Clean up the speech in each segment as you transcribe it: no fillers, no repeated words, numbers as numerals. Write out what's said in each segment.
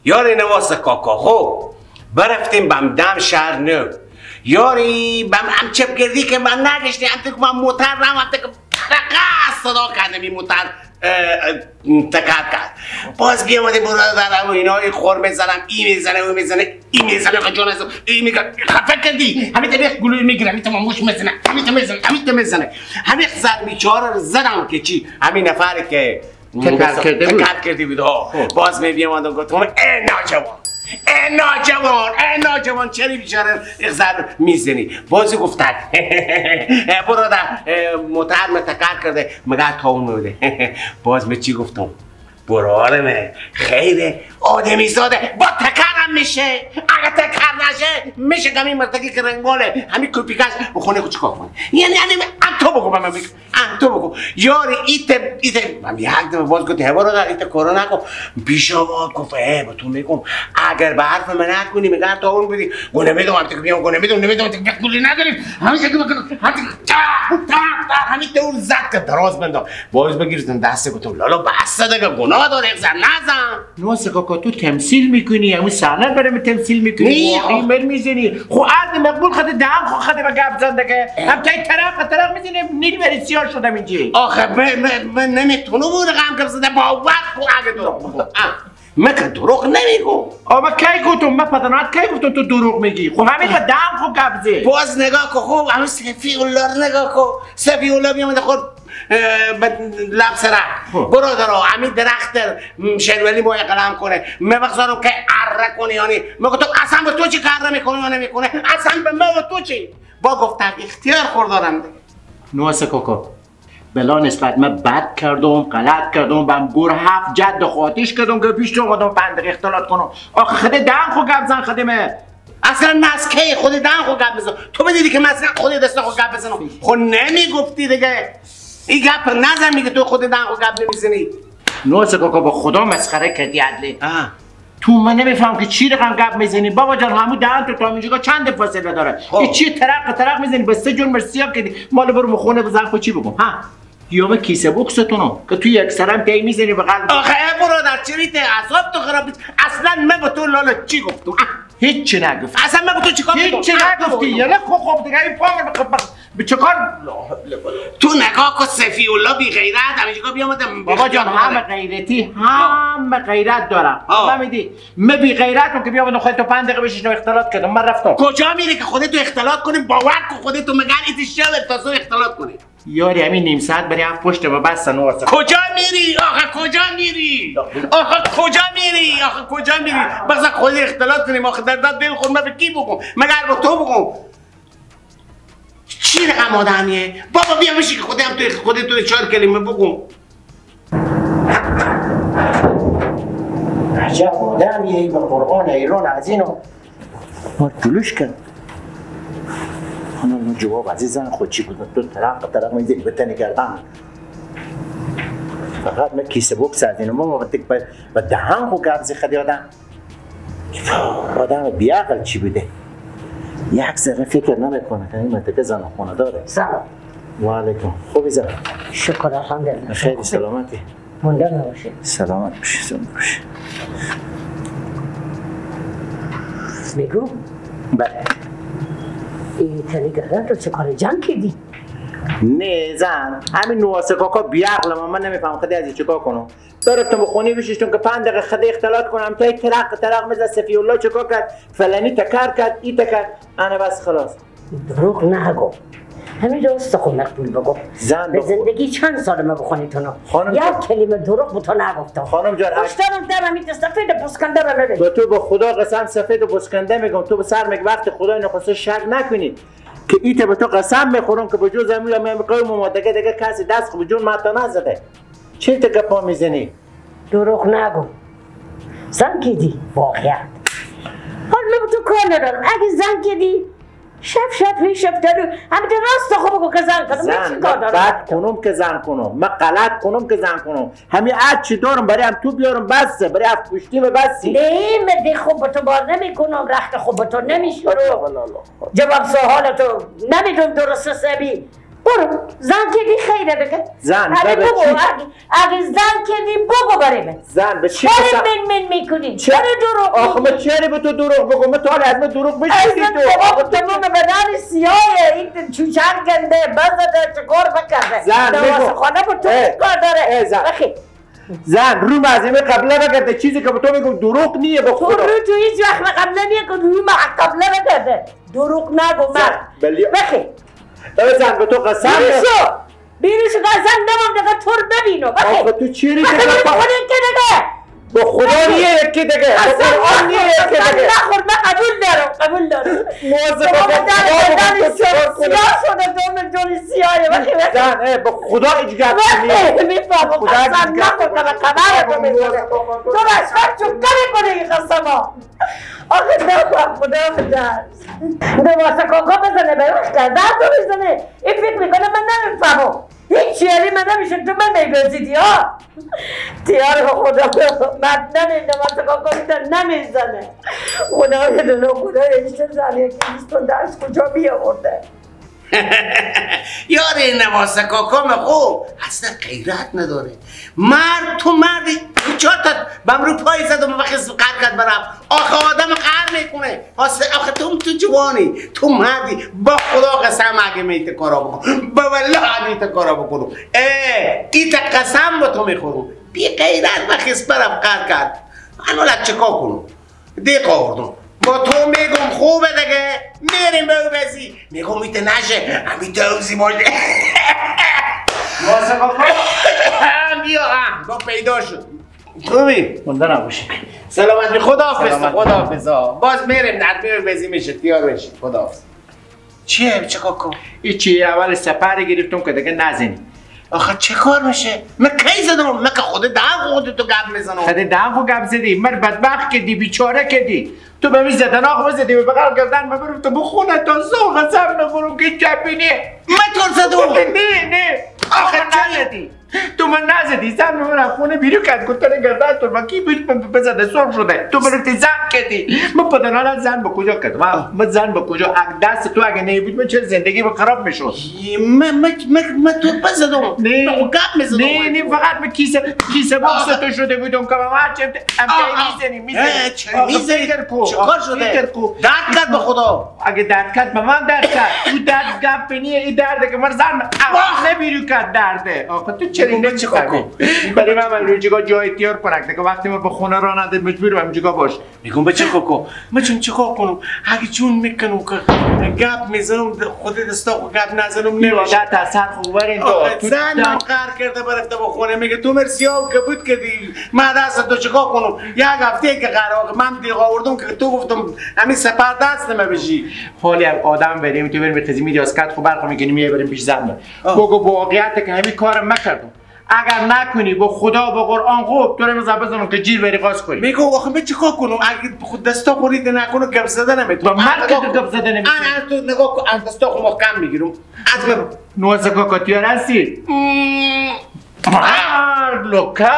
یاری نواس کاکا خب برفتیم بم دم شهر نو یاری بم هم چپ گردی که من نگشتی هم تک من موتر رم هم تک رقص صدا کردم این موتر تکر کرد باز بیامدیم برادرم و اینا خور میزنم ای میزنه او میزنه ای میزنه که جان از ای میگه خفه کردی همین طریق گلوی میگیره همین تماموش میزنه همین میزنه همین میزنه همین زد بیچاره رو زدم که چی همین نفری که تکر کرده بود ها باز میبیامدم گفتم ای ناجوان ای ناجوان ای ناجوان چرا بیچاره ضرب میزنی بازی گفتن برادر موتر تکر کرده مگر تا اون بوده باز می چی گفتم برادرم خیره آدمی زاده با تکرم میشه اگه تکر نشه میشه که همین مرتکی که رنگاله همین کوپیکش بخونه خود چیکار کنه یعنی ام تو بگو من بگو ام تو بگو یاری ایت ایت من یک دفعه باز گفت هوا رو ایت کارو نکن پیش آقا گفت ای با تو میگم اگر به حرف من نکنی میگم تا اون بدی گو نمیدونم هم تک بیام گو نمیدونم نمیدونم تک پولی نداریم همیشه که بکنم تا تا همین دور زد که دراز بندم باز بگیرتن دست گفتم لالا بس دیگه گناه داره زن نزن نواس کاکا تو تمثیل میکنی همون صحنه برام تمثیل میکنی واقعی بر میزنی خو عرض مقبول خود دهم خو خود به گپ زن دیگه هم تای طرف طرف میزنی نیل بری سیاه شدم اینجا آخه من نمیتونم اون رقم گپ زدن باور کن اگه دروغ من که دروغ نمیگم آ من کی گفتم من پدرات کی گفتم تو دروغ میگی خب همین با دهم خو گپ زد باز نگاه کن خب همین سفی الله رو نگاه کن سفی الله میامد خود لب سرک برادرها همین درخت شرولی باید قلم کنه من بگذارم که اره کنه یعنی من گفتم اصلا به تو چی کار میکنه یا نمیکنه اصلا به من و تو چی با گفتم اختیار خوردارم دیگه نواس کاکا بلا نسبت من بد کردم غلط کردم بم گور هفت جد خاطیش کردم که پیش تو اومدم 5 دقیقه اختلاط کنم آخه خود دم خو گپ زن خدمه اصلا مسکه خود دم خو گپ بزن تو بدیدی که مثلا خود دست خو گپ بزنم خو نمیگفتی دیگه این گپ نزن میگه تو خود دم خو گپ نمیزنی نواس کاکا با خدا مسخره کردی عدله تو من نمیفهم که چی رقم گپ میزنی بابا جان همون دهن تو تا اینجا چند فاصله داره این چی ترق ترق میزنی با سه جون مرسیا کردی مال برو مخونه بزن خو چی بگم ها یوم کیسه بوکستونو که توی یک سرم پی میزنی به قلب آخه برادر چریت اعصاب تو خراب اصلا من با تو لالا چی گفتم هیچ نگفت اصلا من با تو چیکار کردم هیچ نگفتی یالا خب دیگه این پا به چه کار تو نگاه کن سفی الله بی غیرت همینجا بیامدم بابا جان همه غیرتی همه غیرت دارم فهمیدی من بی غیرتم که بیامدم خودت تو 5 دقیقه بشینم اختلاط کردم من رفتم کجا میری که خودت تو اختلاط کنی باور کن خودت تو مگر ایت شب تا صبح اختلاط کنی یاری همین نیم ساعت برای هفت پشت و بس نواسه کجا میری آخه کجا میری آخه کجا میری آخه کجا میری بس خود اختلاط کنیم آخه در دل خود من به کی بگم مگر با تو بگم چی رقم آدمیه بابا بیا بشی که خودم تو خودت تو 4 کلمه بگم عجب آدمیه به قرآن ایران از اینو ما جلوش کرد خانم جواب عزیزم خود چی بود تو طرق طرق میزنی به تنی کردن فقط من کیسه بوکس از اینو ما با دهن خو گبزی خدی آدم آدم بیعقل چی بوده یک ذره فکر نمیکنه که این منطقه زن خونه داره سلام و علیکم خوبی زن شکر الحمدلله خیلی سلامتی مونده نباشی سلامت باشی زنده باشی میگو بله این تنی گردن تو چه کار جنگ کردی؟ نه زن همین نواسه کاکا بیعقل من نمیفهم خدای از چیکار کنم برفتم به خونه بششتم که 5 دقیقه خدای اختلاط کنم تا یک ترق ترق مزد سفی الله چیکار کرد فلانی تکر کرد ای تکر انا بس خلاص دروغ نگو همین راست خود مقبول بگو زن به زندگی چند سال ما بخونی تو خانم یک کلمه دروغ به تو نگفتم خانم جان پشتم در همین سفید پسکنده رو نده به تو به خدا قسم سفید و پسکنده میگم تو به سر میگه وقت خدای نخواسته شک نکنی که ایت به تو قسم میخورم که به جز امیر میقوم ما دیگه دیگه کسی دست خود جون متا نزده چی تو گپا میزنی دروغ نگو زن کیدی واقعیت حالا من تو کار ندارم اگه زن کیدی شب شب هی شب دارو همین راست خوب بگو که زن کنم زن من بد کنم که زن کنم من غلط کنم که زن کنم همین چی دارم برای هم تو بیارم بسه برای هم پشتیم بسی نه من خوب تو بار نمی کنم رخت خوب تو نمی شورم جواب سوال تو نمیدونم درست حسابی برو زن کردی خیره دیگه. زن بگو اگه زن کردی بگو برای من. زن به چی چرا من میکنی؟ چرا دروغ؟ آخه من چرا به تو دروغ بگم؟ من تو حالا از من دروغ بشنیدی تو. تمام بدن سیاه این چوچن گنده بزده چکار بکرده. زن بگو خانه با تو کار داره. زن زن رو مزیمه قبله بکرده چیزی که به تو میگم دروغ نیه با خدا. تو رو تو هیچ وقت قبله نیه که رو قبله بکرده. دروغ نگو مرد. بخی زن به تو قسم بیرون شو قسم نمام دیگه تو رو ببینو. آخه تو چی ری که دیگه با خدا نیه یکی دیگه با قرآن نیه یکی دیگه. نخور من قبول دارم قبول دارم. مواظب باش سیاه شده دوم جون سیاهه. زن با خدا هیچ گپ نیه. میفهمم قسم نخور که به قبر تو میزنه تو بشخر چون کنی این قسم ها. آخه نخور خدا دست دواسه کاکا بزنه به وقت در تو بزنه. این فکر میکنه من نمیفهمم هیچ یعنی من نمیشه تو من میبزیدی ها تیار خدا مرد نمیدونم کاکا نمیزنه. خدا میدونه خدا ایشون زن یکی بیستون درس کجا بیاورده. یاره نواسه کاکام خوب اصلا غیرت نداره. مرد تو مردی چهار تا بم رو پای زد و وقتی قهر کرد برم. آخه آدم قهر میکنه. آخه تو جوانی تو مردی با خدا قسم اگه میت کارا بکن با والله اگه کارا بکنم ایت قسم با تو میخورم. بی غیرت وقتی برم قهر کرد. من حالا چیکار کنم؟ دیق آوردم با تو میگم خوبه دیگه میریم به او بزی میگم ایت نشه همین توزی باشه. واسه کاکا بیا با پیدا شد. خوبی؟ مونده نباشی. سلامت. خداحافظ. خداحافظ. باز میریم نرمه بزی میشه تیار بشی. خداحافظ. چیه چه کاکا؟ هیچی اول سپر گرفتم که دیگه نزنی. آخه چه کار میشه؟ من کی زدم؟ من که خود دهن خود تو گپ میزنم. خود دهن خود گپ زدی. من بدبخت کردی بیچاره کردی. تو به می زدن آخه زدی به بغل گردن من برم تو بخونه تا ذوق قسم نخورم که چپینی. من تو زدم. نه نه آخه نزدی. تو من نزدی. زن من خونه بیرون کرد گفت گردن تو من کی بزده سرخ شده. تو برفتی زن کردی. من پدرانه زن به کجا کردم؟ من زن به کجا؟ دست تو اگه نبود من چه زندگی به خراب میشد. من تو بزدم. نه گپ میزدم. نه نه فقط من کیسه بوکس تو شده بودم که من چه میزنی میزنی. چیکار شده؟ درد کرد به خدا. اگه درد کرد به من درد کرد. او درد گپ نیه این درده که من زن نبیرو کرد درده. آخه تو چرا اینو چیکار کن؟ برای من اونجا جای تیار کنک دیگه وقتی ما به خونه راه نده مجبورم اونجا باش. میگم به چیکار کن؟ من چون چیکار کنم؟ اگه چون میکنم که گپ میزنم خود دستا خو گپ نزنم نمیشه. نه اثر خوب برین تو. زن من قهر کرده برفته با خونه میگه تو مرسیاو که بود کردی من دست تو چیکار کنم؟ یک هفته که قرار من دیگه آوردم که تو گفتم همین سپر دست نمیشی. حالی آدم بریم تو بریم به میدی از کت خو برق میگنی میبریم پیش زن. بگو واقعیت که همین کارم مکردم. اگر نکنی با خدا با قرآن خوب تو رو میزنم بزنم که جیر بری قاز کنی. میگم آخه من چیکار کنم اگه خود دستا خورید نکنه گپ زدن نمیتونم. با مرد که تو گپ زدن نمیتونی. انا تو نگاه کن از دستا خو محکم میگیرم. از من نوازه کاکا تیار هستی؟ مرد لوکک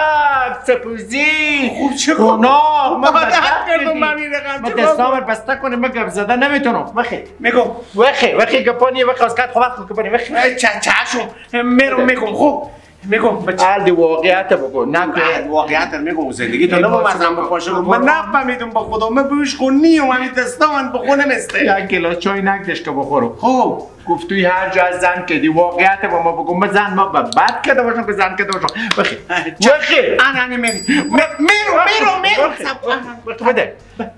سپوزی خوب چه گناه من بدبخت کردم. من این رقم من دستام بسته کنه من گپ زدن نمیتونم. وخی میگم وخی وخی گپانی وخی از کت خوب گپانی وخی چشم میرم میگم خوب میگم بچه واقعیت بگو نکن واقعیت میگم زندگی تو نمو بپاشه. من نفهمیدم با خدا من بهش خونی و من دستا من بخونه مسته یک گلاس چای نکدش که بخورم. خب گفت توی هر جا از زن کردی واقعیت با ما بگو. من زن ما بد کرده باشم که زن کرده باشم. بخی بخی انا میرم میرم میرم بده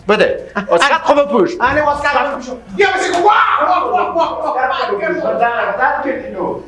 بده اسکت خوب پوش. انا واسکت پوش یا بس واه واه واه واه زن کردی نو.